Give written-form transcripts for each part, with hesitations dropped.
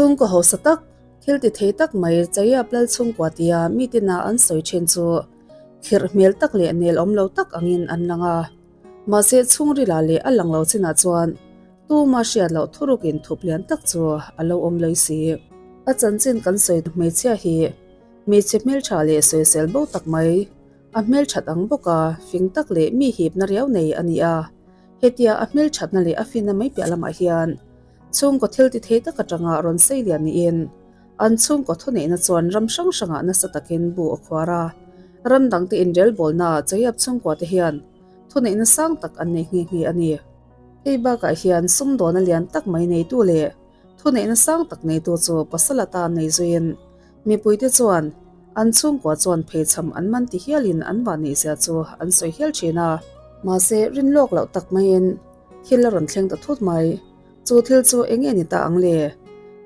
Chhungkaw hausa tak, thil ti thei tak mai Chayap lal chhungkua tia mi tina an sawi thin chu khirh hmel tak leh nel awm lo tak angin an lang a. Mahse chhungrila leh a lang lo chinah chuan tuma hriat loh thurukin thup lian tak chu a lo awm lei si. A chanchin kan sawi hmeichhia hi hmeichhe hmeltha leh sawisel bo tak mai, a hmelthat ang bawk a, fing tak leh mi hipna riau nei a ni a. Hetia a hmelthatna leh a finna mai piah lamah hian chhungkaw thil ti thei tak atanga rawn sei lian niin an chhungkaw thuneihna chuan ram hrang hrangah nasa takin bu a khuar a. Ram dangte inrelbawlnaah Chayap chhungkua te hian thuneihna sang tak an nei nghe nghe a ni. Hei bakah hian sumdawna lian tak mai neitu leh thuneihna sang tak neitu chu pasal atan nei zuiin Mipuite chuan an chhungkua chuan pheichham an man ti hialin an vanneihzia chu an sawi hial thin a. Mahse, rin lawk loh tak maiin thil a rawn thleng ta thut mai. Chu thil chu eng nge ni ta ang le?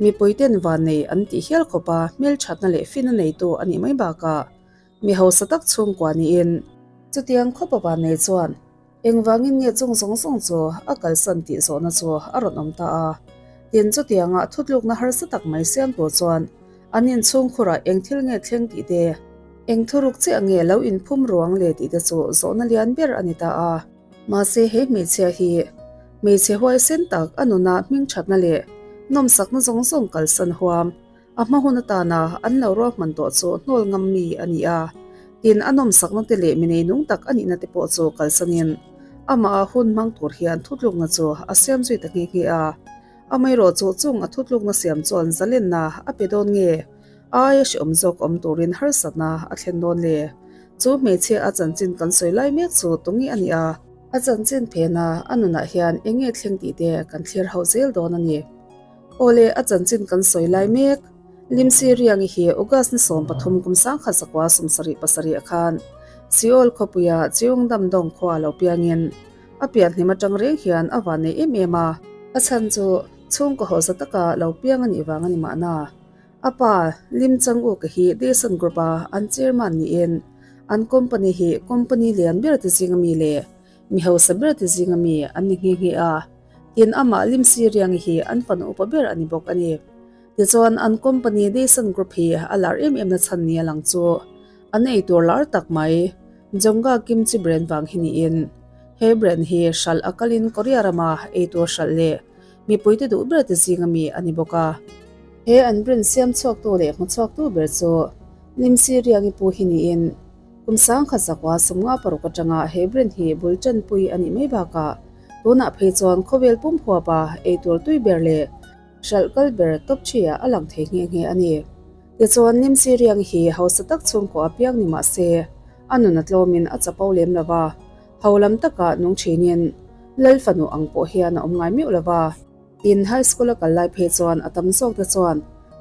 Mipuite'n vannei an tih hial khawp a, hmelthatna leh fina neitu a nih mai bakah mi hausa tak chhungkua niin. Chutiang khawp a vannei chuan Engvangin nge chung zawng zawng chu a kalsan tih zawhna chu a rawn awm ta a. Tin, chutianga thutlukna harsa tak mai siam tur chuan an inchhungkhurah eng thil nge thleng tih te, eng thuruk chiah nge lo inphum ruang le tih te chu zawhna lian ber a ni ta a. Mahse, he hmeichhia hi hmeichhe huaisen tak a nuna hmingthatna leh nawmsakna zawng zawng kalsan huam A hma hun atana an lo ruahman tawh chu hnawl ngam mi a ni a, tin a nawmsakna te leh mi neinung tak a nihna te pawh chu kalsanin amah a hun hmang tur hian thutlukna chu a siam zui ta nghe nghe a. Amaherawhchu chung a thutlukna siam chuan zalenna a pe dawn nge? A aia hreawm zawk awm turin harsatna a thlen dawn le? Chu hmeichhia a chanchin kan sawi lai mek chu tunge a ni a? A chanchin phena a nunah hian eng nge thleng tih te kan thlir ho zel dawn a ni. Awle, a chanchin kan sawi lai mek. Limsi Riangi hi August ni 13 kum 1977 ah khan Seoul khawpuia Cheongdam-dong khua lo piangin a pianhlim atang reng hian a van nei em em a. A chhan chu chhungkaw hawza taka lo piang a nih vang a ni mahna. A pa Lim Chang-uk hi Daesun Group-a an chairman niin an company hi company lian ber te zinga mi leh mi hausa ber te zinga mi an ni nghe nghe a. Tin, amah Lim Si Riangi hi an fanu upa ber a ni bawk a ni. Tichuan, an company Daesun Group hi a lar em em na chhan ni a lang chu an ei tur lar tak mai Jongga Kimchi brand vang hi niin he brand hi hralh a kalin Korea rama ei tur hralh leh mipuite duh ber te zinga mi a ni bawk a. He an brand siam chhuaktu leh hmu chhuaktu ber chu Lim Si Riangi pu hi niin Kum 1956 atanga he brand hi bul tanpui a nih mai bakah tunah phei chuan khawvel pum huapa eitur tui ber leh hralh kal ber top ṭhi-ah a lang thei nghe nghe a ni. Tichuan Nimsi Riang hi hausa tak chhungkaw a piang ni mah se a nun a tlawmin a chapo lem lo va, ho lam takah nung ṭhinin Lal fanu ang pawh hian a awm ngai meuh lo va. Tin, high school a kal lai phei chuan a tam zawk te chuan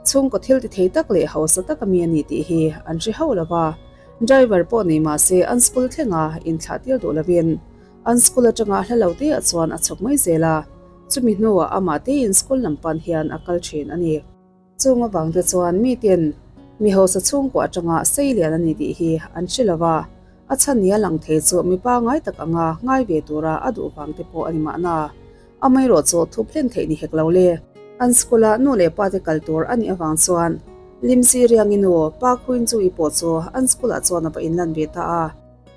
chhungkaw thil ti thei tak leh hausa tak a mi a ni tih hi an hre hauh lo va. Driver pawh nei mah se an school thlenga inthlah tir duh lovin an school atanga hla lo te ah chuan a chhawk mai zel a, chumi hnuah amah tein school lam pan hian a kal thin a ni. Chung avang te chuan miten mi hausa chhungkaw atanga sei lian a ni tih hi an hre lo va, a chhan nia lang thei chu mipa ngai tak anga ngai ve tura a duh vang te pawh a ni mahna. Amaherawhchu thup hlen theih ni hek lo le. An school-a nu leh pa te kal tur a nih avang chuan Limsi Riangi nu Pa Khuin Chu-i pawh chu an school-ah chuan a va inlan ve ta a.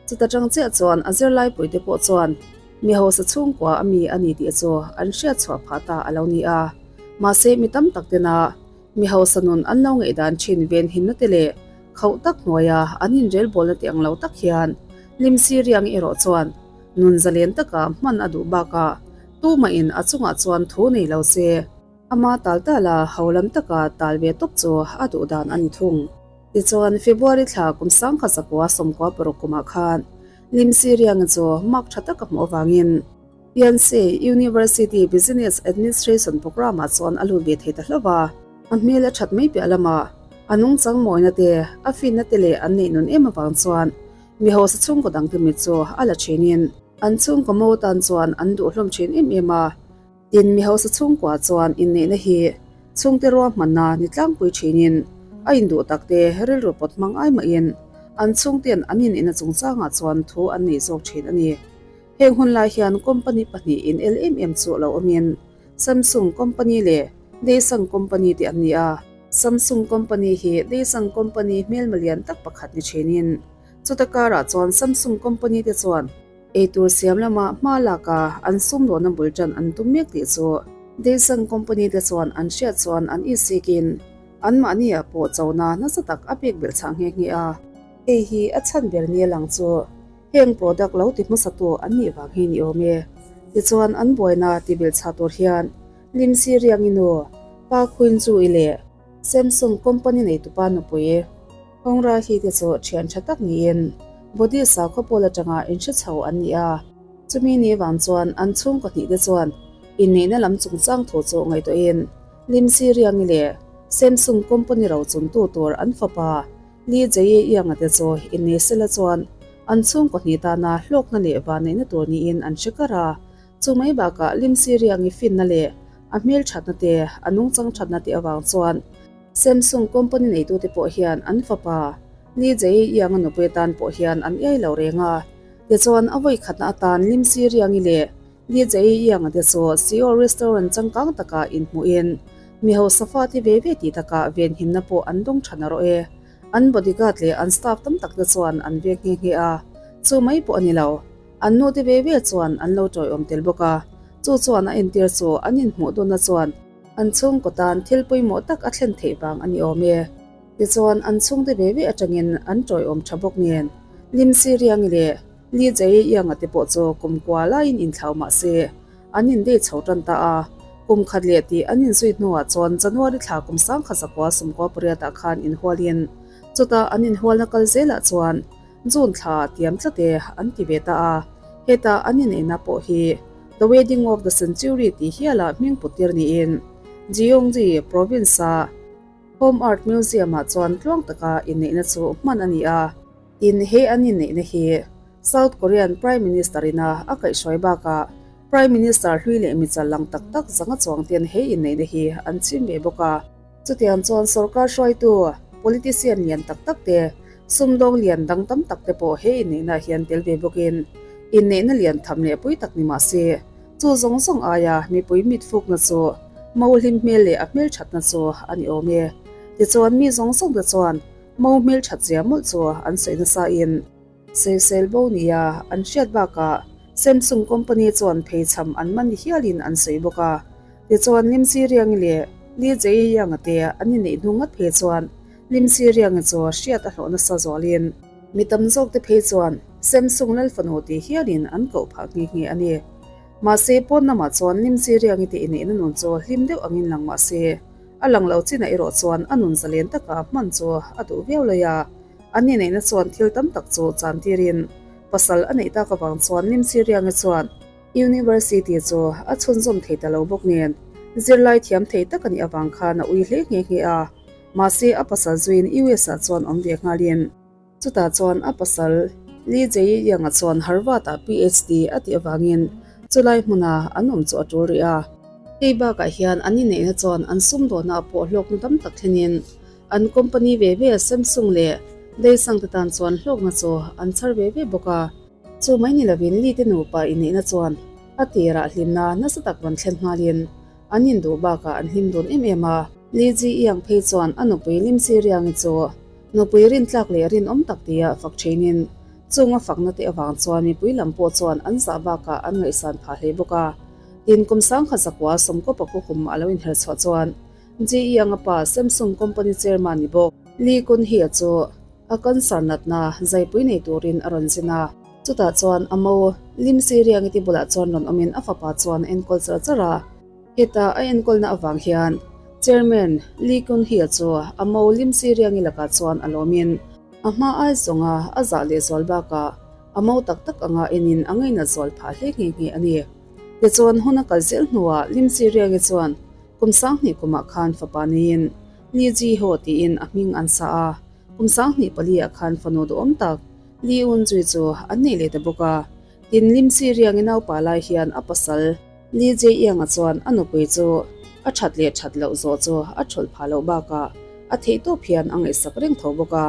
Chuta tang chiah chuan a zirlaipui te pawh chuan mi hausa chhungkua a mi a ni tih chu an hriat chhuah phah ta a lo ni a. Mahse mi tam tak tena mi hausa nun an lo ngaihdan thin ven himna te leh khauh tak hnuaia an inrelbawlna te ang lo tak hian Limsi Riangi erawh chuan Nun zalen taka hman a duh bakah tumahin a chungah chuan thu nei lo se, ama tal tal a ho lam taka tal ve tawp chu a duh dan a ni thung. Tichuan, February thla kum 1996 kumah khan Limsi Riangi chu mark tha taka hmuh avangin Yonsei University Business Administration Programme-ah chuan a lut ve thei ta hlauh a. A hmel a that mai piah lamah a nungchang mawina te, a finna te leh an neih nun em avang chuan Mi hausa chhungkaw dangte mit chu a la thinin an chhungkaw mo tan chuan an duh hlawm thin em em a. Tin, mi hausa chhungkua chuan inneihna hi chhungte ruahmanna ni tlangpui thinin a induh takte rilru pawt hmang ai mahin an chhungten an inneihna chungchangah chuan thu an nei zawk thin a ni. Heng hun lai hian company pahnih in el em em chu lo awmin Samsung company leh. Daesang Company te an ni a. Samsung Company hi Daesang Company hmelma lian tak pakhat ni thinin chuta karah chuan Samsung Company te chuan eitur siam lama hma laka an sumdawnna bul tan an tum mek tih chu Daesang Company te chuan an hriat chuan an isikin anmahni ah pawh chona nasa tak a pek belh chhah nghe nghe a. Hei hi a chhan ber nia lang chu heng product lo ti hmasatu an nih vang hi ni awm e. Tichuan an buaina ti belh chhah tur hian Lim Si Riangi nu, Pa Khuin Chu i leh Samsung company neitupa nupui Hong Ra Hi te chu thian tha tak niin Buddhist sakhaw pawl atanga inhre chho an ni a. Chumi ni vang chuan an chhungkaw hnih te chuan inneihna lam chungchang thu chu ngaihtuahin Lim Si Riangi leh Samsung company rochuntu tur an fapa Lee Jae Ianga te chu innei sela chuan an chhungkaw hnih tana hlawkna leh vanneihna tur niin an hre kar a. Chu mai bakah Lim Si Riangi finna leh a hmel thatna te, a nungchang thatna te avang chuan Samsung company neitute pawh hian an fapa Lee Jae Ianga nupui atan pawh hian an iai lo reng a. Tichuan a vawi khatna atan Lim Si Riangi leh Lee Jae Ianga te chu Seoul restaurant changkang takah inhmuhin mi hausa fate ve ve tih takah venhimna pawh an dawng tha narawh e. An bodyguard leh an staff tam tak te chuan an veng nghe nghe a, chu mai pawh a ni lo. An nu te ve ve chuan an lo tawiawm tel bawk a, chu chuan a entir chu an inhmuh dawnna chuan an chhungkaw tan thil pawimawh tak a thlen theih vang a ni awm e. Tichuan an chhungte ve ve atangin an tawiawm tha bawk nen Lim Si Riangi leh Li Jae Ianga te pawh chu kum kua laiin inthlau mah se an indei chho tan ta a. Kum khat leh tih an inzui hnuah chuan January thla kum 1900 sumkua pariatah khan inhualin chutah an inhualna kal zelah chuan June thla tiam tlat e an ti ve ta a. Hetah an inneihna pawh hi The Wedding of the Century tih hialah hming put tir niin Gyeonggi Province-a Home Art Museum-ah chuan tluang taka inneihna chu hman a ni a. Tin, he an inneihna hi South Korean Prime Minister ina a kaihhruai bakah Prime Minister hlui leh michal lang tak tak zanga chuang ten he inneihna hi an chim ve bawk a. Chutiang chuan sorkar hruaitu, politician lian tak tak te, sumdawng lian dang tam tak te pawh he inneihnaah hian tel ve bawkin inneihna lian tham leh pui tak ni mah se, chu zawng zawng aia mipui mit fukna chu mo hlim hmel leh a hmelthatna chu a ni awm e. Tichuan mi zawng zawng te chuan Mo hmelthat zia mawlh chu an sawi nasa in sawisel bo nia an hriat bakah Samsung company chuan pheichham an man ni hialin an sawi bawk a. Tichuan Lim Si Riangi leh Lee Jae Hyang-a te an inneih hnu ngat phei chuan Lim Si Riangi chu hriat a hlawh nasa zualin mi tam zawk te phei chuan Samsung Lalfanu tih hialin an koh phah nghe nghe a ni. Mahse pawn lamah chuan Lim Si Riangi te inneihna nun chu hlim deuh angin lang mahse A lang lo chinah erawh chuan a nun zalen taka hman chu a duh viau lai a, an inneihna chuan thil tam tak chu chan tirin pasal a neih tak avang chuan Limsi Riangi chuan University chu a chhunzawm thei ta lo bawk nen zirlai thiam thei tak a nih avang khan a ui hle nghe nghe a, mahse a pasal zuiin US ah chuan awm ve nghalin. Chutah chuan a pasal Lee Jae Young-a chuan Harvard-ah PhD a tih avangin chulai hmuna an awm chu a tul rih a. Hei bakah hian an inneihna chuan an sumdawnah pawh hlawkna tam tak thlenin an company ve ve Samsung leh Daesang te tan chuan hlawkna chu an chhar ve ve bawk a. Chu mai ni lovin Lee te nupa inneihna chuan a tirah hlimna nasa tak rawn thlen nghalin An induh bakah an hlim dun em em a. Li Ji Iang phei chuan a nupui Lim Si Riangi chu nupui rintlak leh rinawm tak tia fak thinin chung a fakna te avang chuan mipui lam pawh chuan an zah bakah an ngaihsan phah hle bawk a. Tin, kum sangkhat zakua sawmkaw pakua kum a lo inher chhuah chuan Ji Iang-a pa Samsung company chairman ni bawk Lee Kun Hee-a chu A cancer natna zaipui nei turin a rawn zin a, chutah chuan a mo Lim Si Riangi te bulah chuan rawn awmin a fapa chuan a enkawl char char a. Heta a enkawlna avang hian Chairman Lee Kun Hee chu a mo Lim Si Riangi lakah chuan a lawmin a hma ai zawnga a zah leh zual bakah a mo tak tak anga enin a ngainat zual phah hle nghe nghe a ni. Tichuan hun a kal zel hnuah Lim Si Riangi chuan kum 2000 kumah khan fapa neiin Lee Ji Ho tiin a hming an sa a. Kum 2004 ah khan fanu duhawm tak Lee Un Jui chu an nei leh ta bawk a. Tin, Lim Si Riangi naupa lai hian a pasal Lee Jae Iang-a chuan a nupui chu a that leh that loh zawh chu a thulh phah loh bakah a theihtawp hian a ngaihsak reng tho bawk a.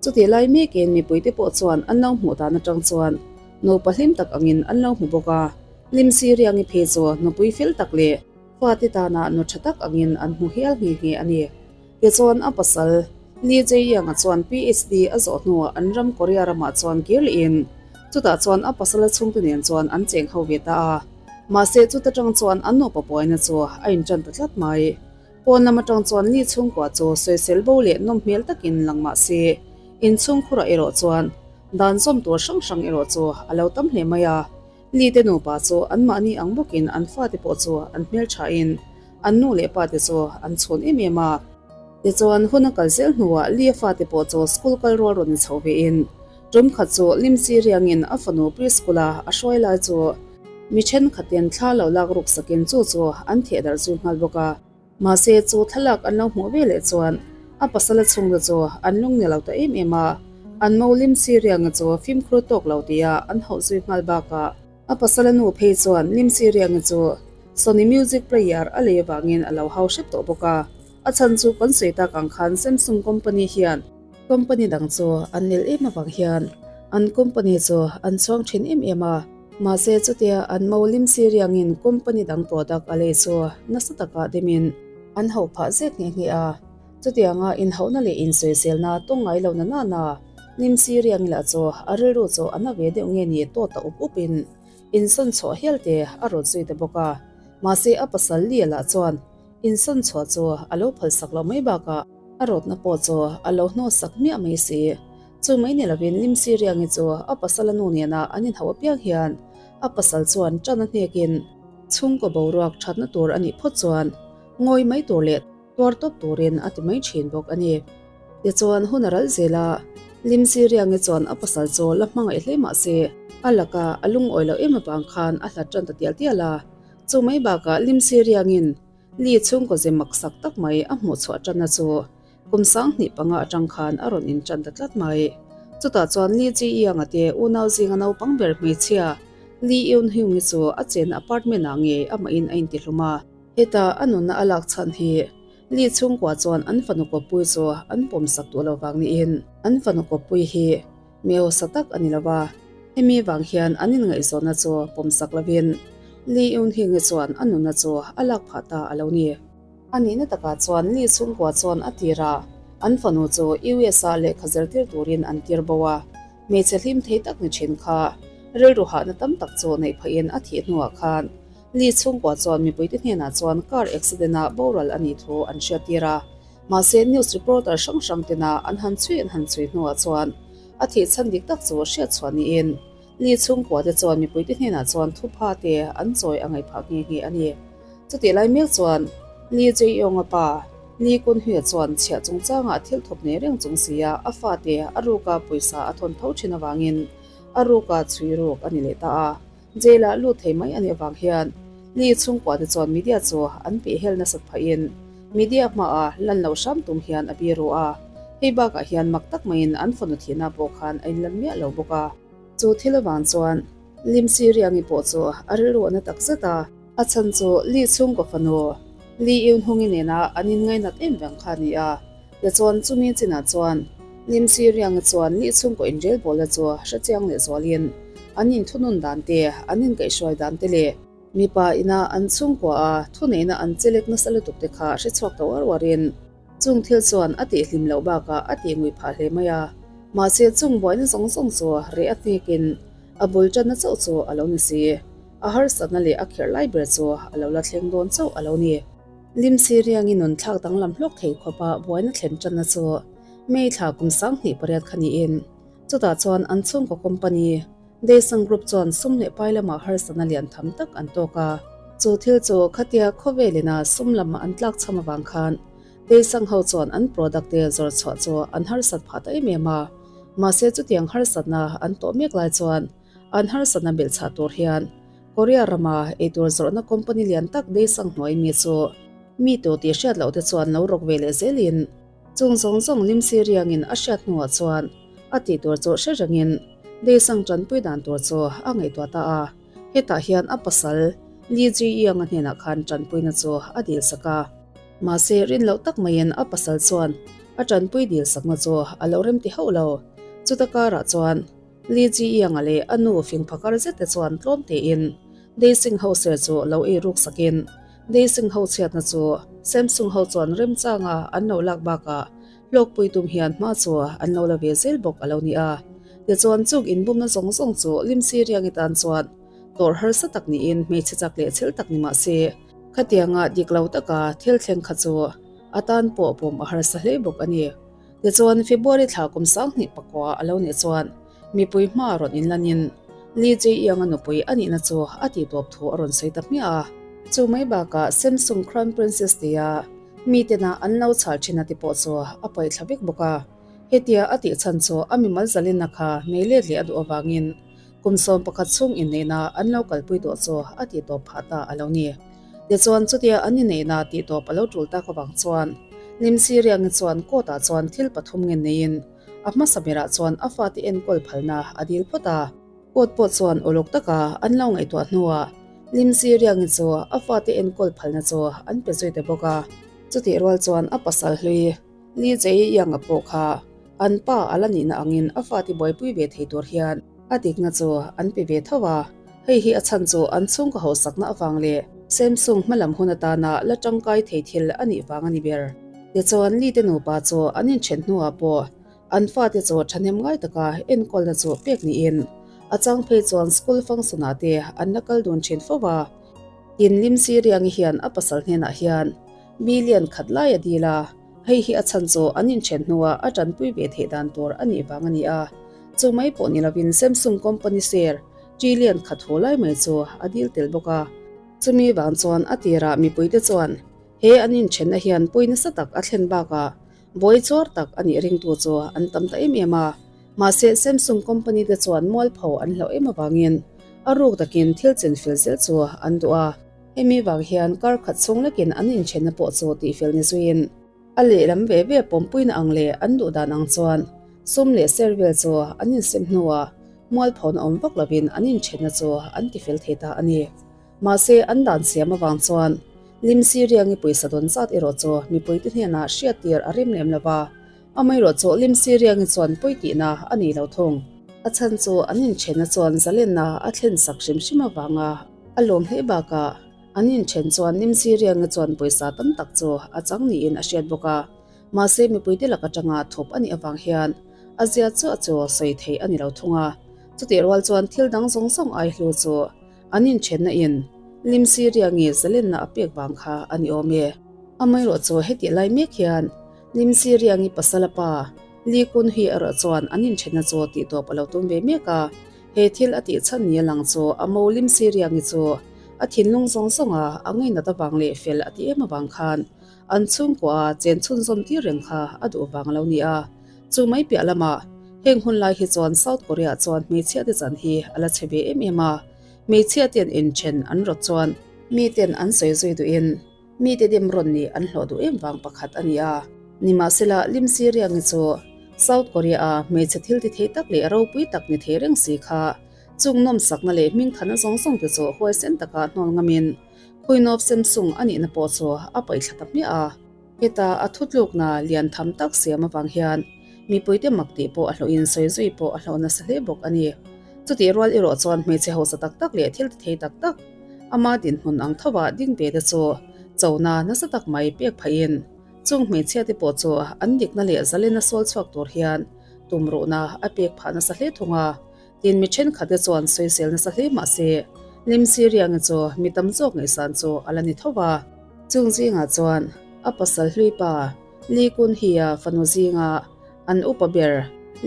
Chutih lai mekin mipuite pawh chuan an lo hmuh dan atang chuan nupa hlim tak angin an lo hmu bawk a. Lim Si Riangi phei chu nupui fel tak leh. Fate tana nu tha tak angin an hmu hial nghe nghe a ni. Tichuan a pasal Lee Jae-young-a chuan PhD a zawh hnuah an ram Korea ramah chuan kir lehin chutah chuan a pasala chhungte nen chuan an cheng ho ve ta a. Mahse chuta tang chuan an nupa buaina chu a intan ta tlat mai. Pawn lam atang chuan Lee chhungkua chu sawisel bo leh nawm hmel takin lang mah se inchhungkhurah erawh chuan dan zawm tur hrang hrang erawh chu a lo tam hle mai a. Lee te nupa chu anmahni ang bawkin an fate pawh chu an hmelthain an nu leh pate chu an chhawn em em a. Tichuan, hun a kal zel hnuah Lee-a fate pawh chu school kal rual rawn inchho vein tum khat chu Limsi riangin a fanu preschool-a a hruai lai chu mi thenkhatin thla lo lak ruk sakin chu chu an theh darh zui nghal bawk a. Mahse, chu thlalak an lo hmuh ve leh chuan a pasala chhungte chu an lung ni lo ta em em a, an mo Limsi rianga chu fimkhur tawk lo tia an hauh zui nghal bakah a pasala nu phei chuan Limsi rianga chu Sony music player a lei avangin a lo hau hrep tawh bawk a, a chhan chu kan sawi tak ang khan Samsung company hian company dang chu an nel em avang hian an company chu an chhuang thin em em a. Mahse chutia an mo lim si riangin company dang product a lei chu nasa takah demin an hauh phah zet nghe nghe a. Chutianga inhauhna leh insawiselna tawng ngai lo na nana lim si riang lah chu a rilru chu a na ve deuh nge ni tawt ta up upin insawn chhuah hial te a rawn zui ta bawk a. Mahse a pasal Lia lah chuan insawn chhuah chu a lo phalsak loh mai bakah a rawtna pawh chu a lo hnawhsak miah mai si. Chu mai ni lovin Limsi Riangi chu a pasal a nu nena an inhauh apiang hian a pasal chuan tan a hnekin chhungkaw boruak thatna tur a nih phawt chuan ngawi mai tur leh tuar tawp turin a ti mai thin bawk a ni. Tichuan hun a ral zel a, Limsi Riangi chuan a pasal chu la hmangaih hle mah se a laka a lungawi loh em avang khan a hlat tan ta tial tial a. Chu mai bakah Limsi Riangin Li chhungkaw ze maksak tak mai a hmuh chhuah tanna chu Kum 2005 atang khan a rawn intan ta tlat mai. Chutah chuan Lee Ji Young-a te unau zinga naupang ber hmeichhia Lee Eun Hyung-i chu a chenna apartment-ah ngei amahin a intihlum a. Heta a nunna a lak chhan hi Lee chhungkua chuan an fanu kawppui chu an pawmsak duh lo vang niin an fanu kawppui hi mi hausa tak a ni lo va, hemi vang hian an inngaihzawnna chu pawmsak lovin Lee Eun Hyung-i chuan a nunna chu a lak phah ta a lo ni. A nihna takah chuan Lee chhungkua chuan a tirah an fanu chu US-a lehkha zirtir turin an tir bo a, hmeichhe hlim thei tak ni thin kha rilru hahna tam tak chu neih phahin a thih hnuah khan Lee chhungkua chuan mipuite hnenah chuan car accident-ah boral a nih thu an hriattir a. Mahse news reporter hrang hrang tena an han chhui an han chhui hnuah chuan a thih chhan dik tak chu hriat chhuah niin Lee chhungkua te chuan mipuite hnenah chuan thupha te an chawi a ngaih phah nghe nghe a ni. Chutih lai mek chuan Lee Jae-yong-a pa Lee Kun-hye chuan chhiah chungchangah thil thawp nei reng chung sia a fate a ruka pawisa a thawn tho thin avangin a ruka chhui ruk a ni leh ta a. Jail-ah lut thei mai a nih avang hian Lee chhungkua te chuan media chu an pehhel nasat phahin media hmaah lan loh hram tum hian a biru a. Hei bakah hian mak tak maiin an fanu thihna pawh khan a inlan miah lo bawk a. Chu thil avang chuan Lim Si Riangi pawh chu a rilru a na tak zet a. A chhan chu Lee chhungkaw fanu Lee Eun Hungi nena an inngainat em vang kha a ni a. Tichuan chumi chinah chuan Lim Si Riangi chuan Lee chhungkaw inrelbawlna chu hrechiang leh zualin an inthunun dan te, an inkaihhruai dan te leh mipa ina an chhungkua a thuneihna an chelek nasa lutuk te kha hrechhuak ta uar uarin Chung thil chuan a tihhlim loh bakah a tihngui phah hle mai a, mahse chung buaina zawng zawng chu reh a hnekin a bul tanna chauh chu a lo ni si. A harsatna leh a kherh lai ber chu a lo la thleng dawn chauh a lo ni. Lim si riangin nun thlak danglam hlawk thei khawpa buaina thlen tanna chu May thla kum 2008 kha niin chutah chuan an chhungkaw company Daesang Group chuan sum leh pai lamah harsatna lian tham tak an tawk a. Chu thil chu khatia khawvelina sum lama an tlak chham avang khan Daesang ho chuan an product te zawrh chhuah chu an harsat phah ta em em a. Mahse chutiang harsatna an tawh mek lai chuan an harsatna belh chhah tur hian Korea rama eitur zawrhna company lian tak Daesang hnuai mi chu mi tu tih hriat loh te chuan lo rawk ve leh zelin Chung zawng zawng Limsi riangin a hriat hnuah chuan a tih tur chu hre rengin Daesang tanpui dan tur chu a ngaihtuah ta a. Hetah hian a pasal Lee Ji-young-a hnenah khan tanpuina chu a dilsak a. Mahse rin loh tak maiin a pasal chuan a tanpui dilsakna chu a lo remti hauh lo. Chuta karah chuan Lee Ji-young-a leh a nu fing phakar zet te chuan tlawm tein Daesing ho ser chu lo ei ruk sakin. Daesung ho chhiatna chu Samsung ho chuan remchanga an lo lak bakah hlawkpui tum hian hma chu an lo la ve zel bawk a lo ni a. Tichuan chung inbumna zawng zawng chu Limsi Riangi tan chuan tawrh harsa tak niin hmeichhe chak leh chhel tak ni mah se, khatianga dik lo taka thil thleng kha chu a tan pawh pawm a harsa hle bawk a ni. Tichuan February thla kum 2009 a lo nih chuan mipui hma rawn inlanin Lee Jae-young-a nupui a nihna chu a tihtawp thu a rawn sawi ta hmiah a. Chu mai bakah Samsung Crown Princess tia mitena an lo chhal thin a ti pawh chu a paih thla vek bawk a. Hetia a tih chhan chu a mimal zalenna kha nei let leh a duh avangin kum 11 chhung inneihna an lo kalpui tawh chu a tihtawp phah ta a lo ni. Tichuan chutia an inneihna tihtawp a lo tul tak avang chuan Lim Siriangi chuan court ah chuan thil pathum ngen neiin a hmasa berah chuan a fate enkawl phalna a dil phawt a. Court pawh chuan uluk taka an lo ngaihtuah hnuah Lim Siriangi chu a fate enkawl phalna chu an pe zui ta bawk a. Chutih rual chuan a pasal hlui Lee Jae-young-a pawh kha an pa a la nihna angin a fate buaipui ve thei tur hian a dikna chu an pe ve tho a, hei hi a chhan chu an chhungkaw hausakna avang leh Samsung hmalam hun atana la tangkai thei thil a nih vang a ni ber. Tichuan Lee te nupa chu an inthen hnuah pawh an fate chu thahnem ngai taka enkawlna chu pek niin a chang phei chuan school function ah te an la kal dun thin fo a. Tin Lim Si Riangi hian a pasal hnenah hian million khat lai a dil a, hei hi a chhan chu an inthen hnuah a tanpui ve theih dan tur a nih vang a ni a. Chu mai pawh ni lovin Samsung company share trillion khat haw lai mai chu a dil tel bawk a. Chumi vang chuan a tirah mipuite chuan he an inthenna hian pawi nasa tak a thlen bakah buai chawr tak a nih ringtu chu an tam ta em em a. Mahse Samsung company te chuan mualpho an hlauh em avangin a ruk takin thil chinfel zel chu an duh a. Hemi vang hian kar khat chhung lekin an inthenna pawh chu tihfel ni zuiin a lehlam ve ve pawmpuina ang leh an duh dan ang chuan sum leh ser vel chu an insem hnuah mualphona awm vak lovin an inthenna chu an tifel thei ta a ni. Mahse an dan siam avang chuan Lim Siriangi pawisa dawn zat erawh chu mipuite hnenah hriattir a rem lem lo va, amaherawh chu Lim Siriangi chuan pawi tihna a nei lo thung. A chhan chu an inthenna chuan zalenna a thlen sak hrim hrim avanga a lawm hle bakah an inthen chuan Lim Siriangi chuan pawisa tam tak chu a chang niin a hriat bawk a. Mahse mipuite lak atanga thawp a nih avang hian a zia chuah chu sawi theih a ni lo thung a. Chutih rual chuan thil dang zawng zawng ai hlu chu an inthenna in Lim Siriangi zalenna a pek vang kha a ni awm e. Amaherawh chu hetih lai mek hian Lim Siriangi pasal a pa Lee Kun Hee erawh chuan an inthenna chu tihtawp a lo tum ve mek a. He thil a tih chhan ni a lang chu a mo Lim Siriangi chu a thinlung zawng zawnga a ngainat avang leh fel a ti em avang khan An chhungkua a chen chhunzawm tir reng kha a duh vang a lo ni a. Chu mai piah lamah heng hun lai hi chuan South Korea chuan hmeichhia te chan hi a la chhe ve em em a. Hmeichhia ten inthen an rawt chuan miten an sawi zui duhin mite dem rawn nih an hlawh duh em vang pakhat a ni a. Nimahsela Lim Si Riangi chu South Korea a hmeichhe thil ti thei tak leh ropui tak ni thei reng si kha chung nawmsakna leh hmingthana zawng zawng te chu huaisen taka hnawl ngamin Queen of Samsung a nihna pawh chu a paih thla ta hmiah a. Heta a thutlukna lian tham tak siam avang hian mipuite mak tih pawh a hlawhin sawi zui pawh a hlawh nasa hle bawk a ni. Chutih rual erawh chuan hmeichhe hausa tak tak leh thil ti thei tak tak ama dinhmun ang thovah ding ve te chu chona nasa tak mai pek phahin chung hmeichhia te pawh chu an dikna leh zalena sawl chhuak tur hian tumruhna a pek phah nasa hle thung a. Tin, mi thenkhatte chuan sawisel nasa hle mah se, Lim Siriangi chu mi tam zawk ngaihsan chu a la ni tho va. Chung zingah chuan a pasal hlui pa Lee Kun Hee-a fanu zinga an upa ber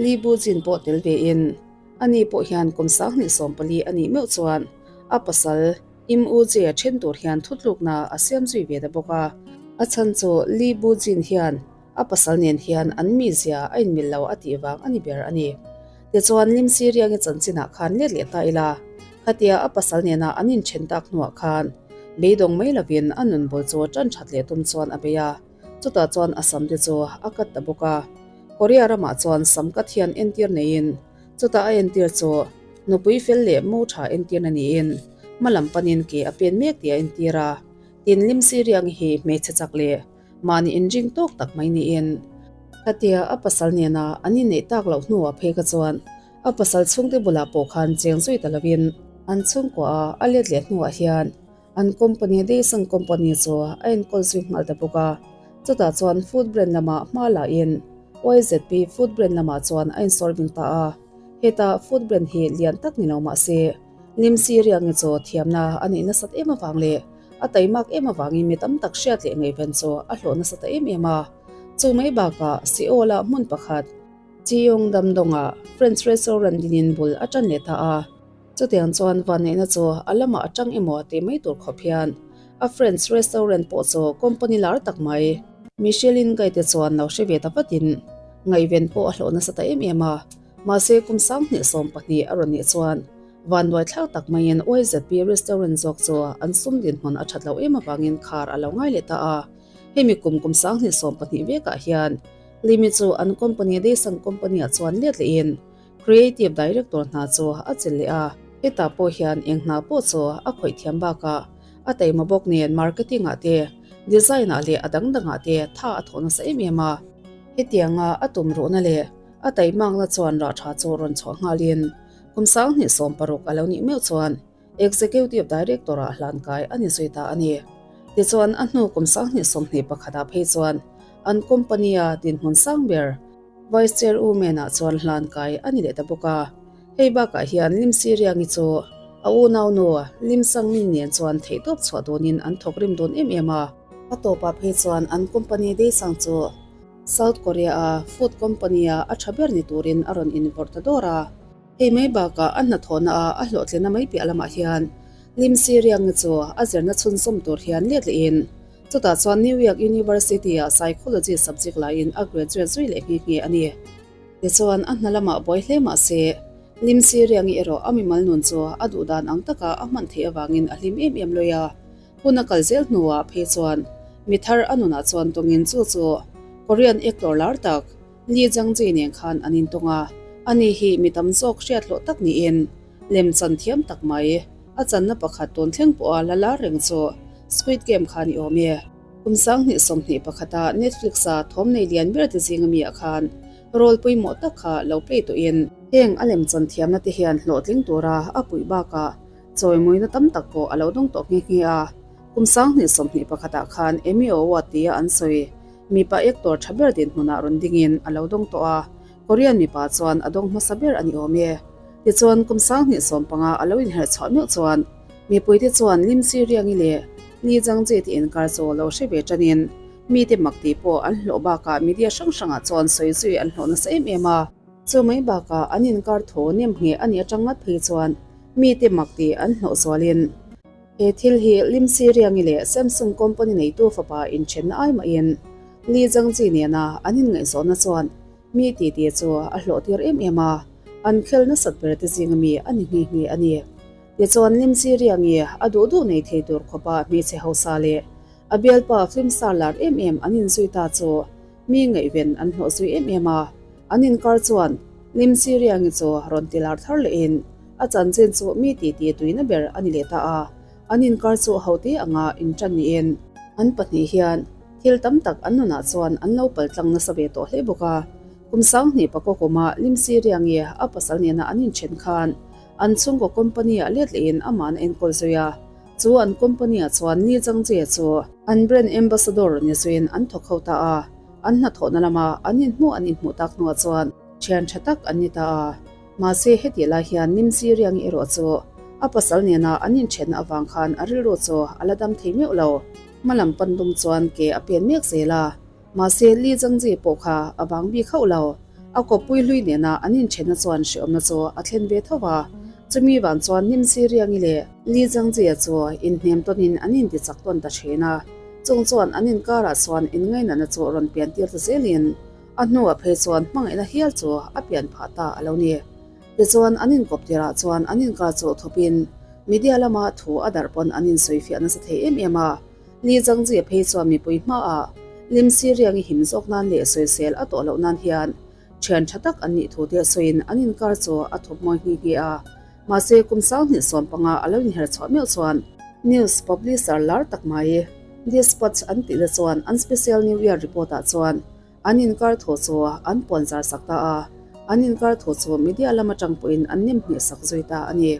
Lee Bu Jin pawh tel vein, ani pawh hian kum 2014 a nih meuh chuan a pasal Im U Jae-a then tur hian thutlukna a siam zui ve ta bawk a. A chhan chu Lee Bu Jin hian A pasal nen hian an mizia a inmil lo a tih vang a ni ber a ni. Tichuan Lim Siriangi chanchinah khan let leh ta ila, khatia a pasal nena an inthen tak hnuah khan beidawng mai lovin a nun bul chu tan that leh tum chuan a bei a, chutah chuan a sam te chu a kat ta bawk a. Korea ramah chuan sam kat hian entir neiin chutah a entir chu nupui fel leh mo tha entirna niin hmalam panin ke a pen mek tih a entir a. Tin, Lim Siriangi hi hmeichhe chak leh Mahni inring tawk tak mai niin khatia a pasal nena an inneih tak loh hnuah phei kha chuan a pasal chhungte bulah pawh khan cheng zui ta lovin an chhungkua a a let leh hnuah hian An company Daesang Company chu a enkawl zui nghal ta bawk a. Chutah chuan food brand lamah hma la in YZP food brand lamah chuan a insawr bing ta a. Heta food brand hi lian tak ni lo mah se, Limsi Riangi chu thiamna a neih nasat em avang leh a taimak em avangin mi tam tak hriat leh ngaihven chu a hlawh nasa ta em em a. Chu mai bakah Seoul-ah hmun pakhat, Cheong Damdawngah French restaurant dinin bul a tan leh ta a. Chutiang chuan vanneihna chu a lamah a tang emaw tih mai tur khawp hian a French restaurant pawh chu company lar tak mai Michelin Guide te chuan lo hre ve ta vatin ngaihven pawh a hlawh nasa ta em em a. Mahse kum 2020 a rawn nih chuan vanduai thlak tak maiin YZP restaurant zawk chu an sum dinhmun a that loh em avangin khar a lo ngai leh ta a. Hemi kum kum 2020 vekah hian Limi chu an company Daesang company-ah chuan let lehin Creative Director hna chu a chelh leh a, hetah pawh hian eng hna pawh chu a khawih thiam bakah a taima bawk nen marketing ah te, design ah leh a dang dangah te tha a thawh nasa em em a. Hetianga a tum ruhna leh a taimakna chuan rah tha chu rawn chhuah nghalin kum 2016 a lo nih meuh chuan Executive Director ah hlan kai a ni zui ta a ni. Tichuan a hnu kum 2021 ah phei chuan an company a dinhmun sang ber Vice Chair U Mena chuan hlan kai a ni leh ta bawk a. Hei bakah hian Lim Si Riangi chu a unau nu Lim Sang Min nen chuan theihtawp chhuah dawnin an thawk rim dawn em em a. A tawpah phei chuan an company Daesang chu South Korea-a food company-a a tha ber ni turin a rawn invawrh ta dawr a. Hei mai bakah a hnathawhna a a hlawhtlinna mai piah lamah hian Lim Si Riangi chu a zirna chhunzawm tur hian let lehin Chutah chuan New York University-ah Psychology subject laiin a graduate zui leh nghe nghe a ni. Tichuan, a hna lamah buai hle mah se, Lim Si Riangi erawh a mimal nun chu a duh dan ang taka a hman theih avangin a hlim em em lawih a. Hun a kal zel hnuah phei chuan mi thar a nunah chuan tawngin chu chu Korean actor lar tak Lee Jung-jae nen khan an intawng a. Ani hi mi tam zawk hriat hlawh tak niin lem chan thiam tak mai. A channa pakhat tun thleng pawha la lar reng chu Squid Game kha ni awm e. Kum 2021 a Netflix-a thawm nei lian ber te zinga mi ah khan role pawimawh tak kha lo play tawhin, heng a lem chan thiamna te hian hlawhtling tura a puih bakah chawimuina tam tak pawh a lo dawng tawh nghe nghe a. Kum 2021 ah khan Emmy Award tia an sawi mipa actor tha ber dinhmunah rawn dingin a lo dawng tawh a, Korean mipa chuan a dawng hmasa ber a ni awm e. Tichuan, kum 2015 a lo inherh chhuah meuh chuan mipuite chuan Lim Si Riangi leh Lee Jang Jae te inkar chu lo hre ve tanin mite mak tih pawh an hlawh bakah media hrang hrangah chuan sawi zui an hlawh nasa em em a. Chu mai bakah an inkar thaw nem ngheh a nih atang ngat phei chuan mite mak tih an hlawh zualin he thil hi Lim Si Riangi leh Samsung company neitu fapa inthenna ai mahin Lee Jang Jae nena an inngaihzawnna chuan Mi titi chu a hlawh tir em em a, an khel nasat ber te zinga mi a ni nghe nghe a ni. Tichuan Limsi Riangi a duh duh nei thei tur khawpa hmeichhe hausa leh a bialpa film star lar em em an inzui ta chu mi ngaihven an hlawh zui em em a. An inkar chuan Limsi Riangi chu rawn ti lar thar lehin a chanchin chu mi titi tuina ber a ni leh ta a. An inkar chu hote anga intan niin an pahnih hian Thil tam tak an nunah chuan an lo pal tlang nasa ve tawh hle bawk a. Kum 20 pakua kuma Limsi Riangi a pasal nena an inthen khan an chhungkaw company-ah let lehin amahna enkawl zui a. Chu an company-ah chuan Lee Jang-jae chu an brand ambassador ni zuiin an thawk ho ta a. An hnathawhna lama an inhmuh an inhmuh tak hnuah chuan thian tha tak an ni ta a. Mahse hetih lai hian Limsi Riangi erawh chu a pasal nena an inthenna avang khan a rilru chu a la dam thei meuh lo. Hma lam pan dum chuan ke a pen mek zel a, mahse Lee Jangji pawh kha a vang bik hauh lo. A kawppui hlui nena an inthenna chuan hrehawmna chu a thlen ve tho a, chumi vang chuan Nim Si Riangi leh Lee Jangji-a chu inhnem tawnin an inti chak tawn ta thin a, chung chuan an inkarah chuan inngainatna chu rawn pian tir ta zelin a hnuah phei chuan hmangaihna hial chu a pian phah ta a lo ni. Tichuan an inkawp tirah chuan an inkar chu thawpin media lama thu a darh pawn an insawifiah nasa thei em em a. Lee Jangji phei chuan mipui hmaah Lim Si Riangi him zawk nan leh sawisel a tawh loh nan hian thian tha tak an nih thu te sawiin an inkar chu a thawp mawi nghe nghe a. Mahse kum 2015 a lo inher chhuah meuh chuan news publisher lar tak mai Dispatch an tihna chuan an special new year report ah chuan An inkar thu chu an puan zar sak ta a, an inkar thu chu media lam atang pawhin an nem hnih sak zui ta a ni.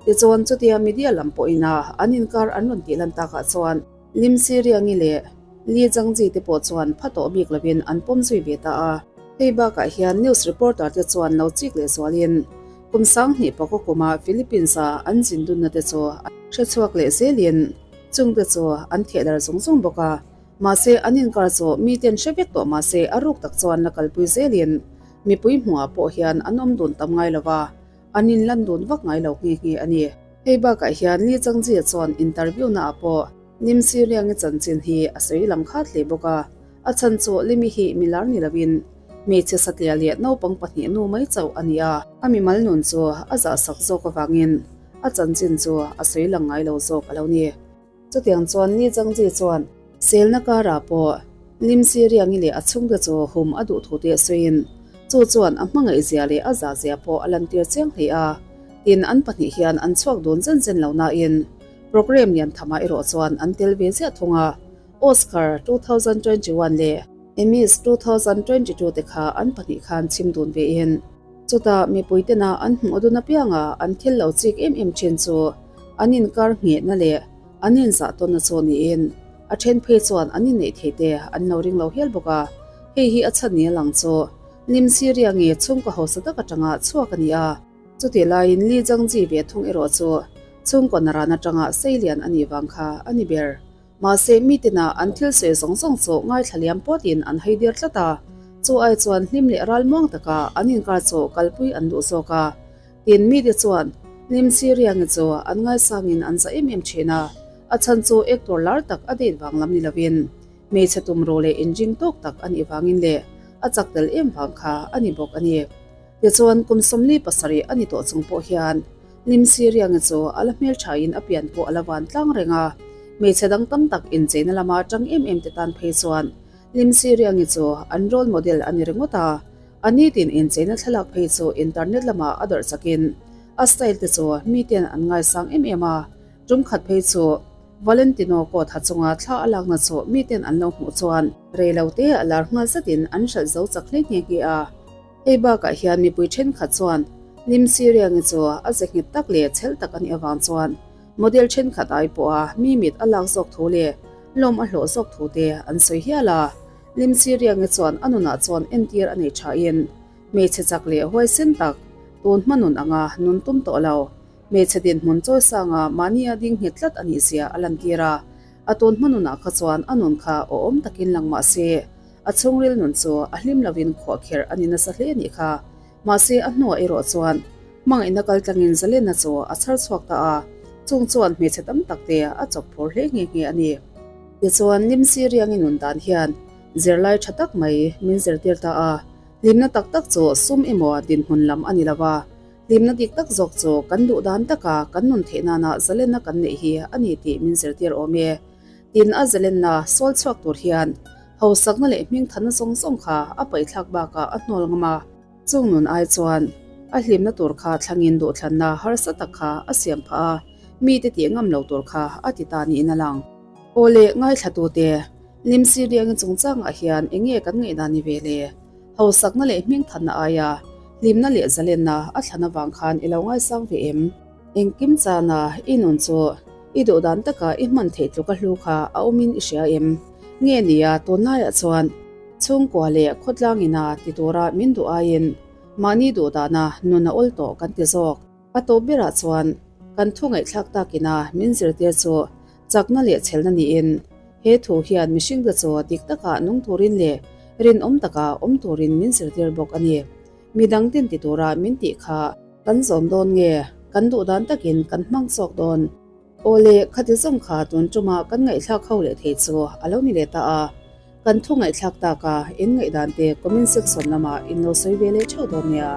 Tichuan chutia media lam pawhin a an inkar an rawn tih lan takah chuan Lim Siriangi leh Li Zhangji te pawh chuan pha tawh bik lovin an pawm zui ve ta a. Hei bakah hian news reporter te chuan lo chik leh zualin kum 2000 pakaw kuma Philippines-a an zin dunna te chu hre chhuak leh zelin chungte chu an thehdarh zung zung bawk a. Mahse an inkar chu miten hre vek tawh mahse a ruk tak chuan la kalpui zelin mipui hmuhah pawh hian an awm dun tam ngai lova. An inlan dun vak ngai lo nghe nghe a ni. Hei bakah hian Li Changji-a chuan interview naah pawh Lim Si Riangi chanchin hi a sawi lang khat hle bawk a. A chhan chu Limi hi milar ni loin hmeichhe satliah leh naupang pahnih nu mai chauh a ni a. A mimal nun chu a zahsak zawk avangin a chanchin chu a sawi lang ngai lo zawk a lo ni. Chutiang chuan Li Zhangji chuan selna karah pawh Lim Si Riangi leh a chhungte chu hum a duh thu te a sawiin chu chuan a hmangaihzia leh a zahzia pawh a lantir chiang hle a. Tin, an pahnih hian an chhuak dun zen zen lo nain programme lian thamah erawh chuan an tel ve ziah thung a. Oscar 2021 leh Emmys 2022 te kha an pahnih khan chhim dun vein chutah mipui tena an hmuh dun apianga an thil lo chik em em thin chu an inkar nghehna leh an inzah tawnna chu niin a then phei chuan an inneih thei te an lo ring lo hial bawk a. Hei hi a chhan ni a lang chu Lim Siria nge chhungkaw hausa tak atanga chhuak a ni a. Chutih laiin Li Zhangji ve thung erawh chu chhungkaw naran atanga seilian a nih vang kha a ni ber. Mahse mitina an thil sawi zawng zawng chu ngaithla liam pawtin an haidir tlat a, chu ai chuan hlim leh ralmuang taka an inkar chu kalpui an duh zawk a. Tin, mite chuan Lim Si Riangi chu an ngaisangin an za em em thin a, a chhan chu actor lar tak a date vang lam ni lovin hmeichhe tumruh leh inring tawk tak a nih vangin leh a chak tel em vang kha a ni bawk a ni. Tichuan, kum 47 a ni tawh chung pawh hian Lim Si Riangi chu a la hmelthain a pian pawh a la van tlang reng a, hmeichhe dang tam tak incheina lama tang em em te tan phei chuan Lim Si Riangi chu an role model a ni ringawt a. A nitin incheina thlalak phei chu internet lamah a dawrh chakin a style te chu miten an ngaisang em em a, tum khat phei chu Valentino coat ha chunga thla a lakna chu miten an lo hmuh chuan rei lo te a lar nghal zetin an hralh zo chak hle nghe nghe a. Hei bakah hian mipui thenkhat chuan Lim Siriangi chu a ze nghet tak leh chhel tak a nih avang chuan model thenkhat ai pawha mi mit a lak zawk thu leh lawm a hlawh zawk thu te an sawi hial a. Lim Siriangi chuan a nunah chuan entir a nei thain hmeichhe chak leh huaisen tak tun hma nun anga nun tum tawh lo hmeichhe dinhmun chawi sanga mahnia ding nghet tlat a nih zia a lantir a. A tun hma nunah kha chuan a nun kha awhawm takin lang mah se a chhungril nun chu a hlim lovin khuahkherh a ni nasa hle a nih kha. Mahse a hnuah erawh chuan hmangaihna kaltlangin zalenna chu a chhar chhuak ta a, chung chuan hmeichhe tam tak te a chawp phur hle nghe nghe a ni. Tichuan Lim Siriangi nun dan hian zirlai tha tak mai min zirtir ta a, hlimna tak tak chu sum emaw dinhmun lam a ni lo va, hlimna dik tak zawk chu kan duh dan taka kan nun theih nana zalenna kan neih hi a ni tih min zirtir awm e. Tin a zalenna sawl chhuak tur hian Hausakna leh hmingthanna zawng zawng kha a paihthlak bakah a hnawl ngam a, chung nun ai chuan a hlimna tur kha thlangin duhthlanna harsa tak kha a siam phah a, mite tih ngam lo tur kha a ti ta niin a lang. Aw leh ngaithlatute, Lim Siriangi chungchangah hian eng nge kan ngaihdan ni ve le? Hausakna leh hmingthanna aia hlimna leh zalenna a thlan avang khan i lo ngaisang ve em? Engkim chana i nun chu i duhdan taka i hman theih tluk a hlu kha a awmin i hria em? Nge nia tunlaiah chuan chhungkua leh khawtlang ina ti tura min duh aiin mahni duhdana nun a awl tawh kan ti zawk. A tawp berah chuan kan thu ngaihthlak takina min zirtir chu chakna leh chhelna niin he thu hian mihringte chu dik taka nung turin leh rinawm taka awm turin min zirtir bawk a ni. Midang tin ti tura min tih kha kan zawm dawn nge kan duhdan takin kan hmang chawk dawn? Aw le, khati zawng kha tun ṭuma kan ngaihthlak ho leh thei chu a lo ni leh ta a. Kan thu ngaihthlak taka in ngaihdan te comment section lamah in lo sawi ve leh ṭheuh dawn nia.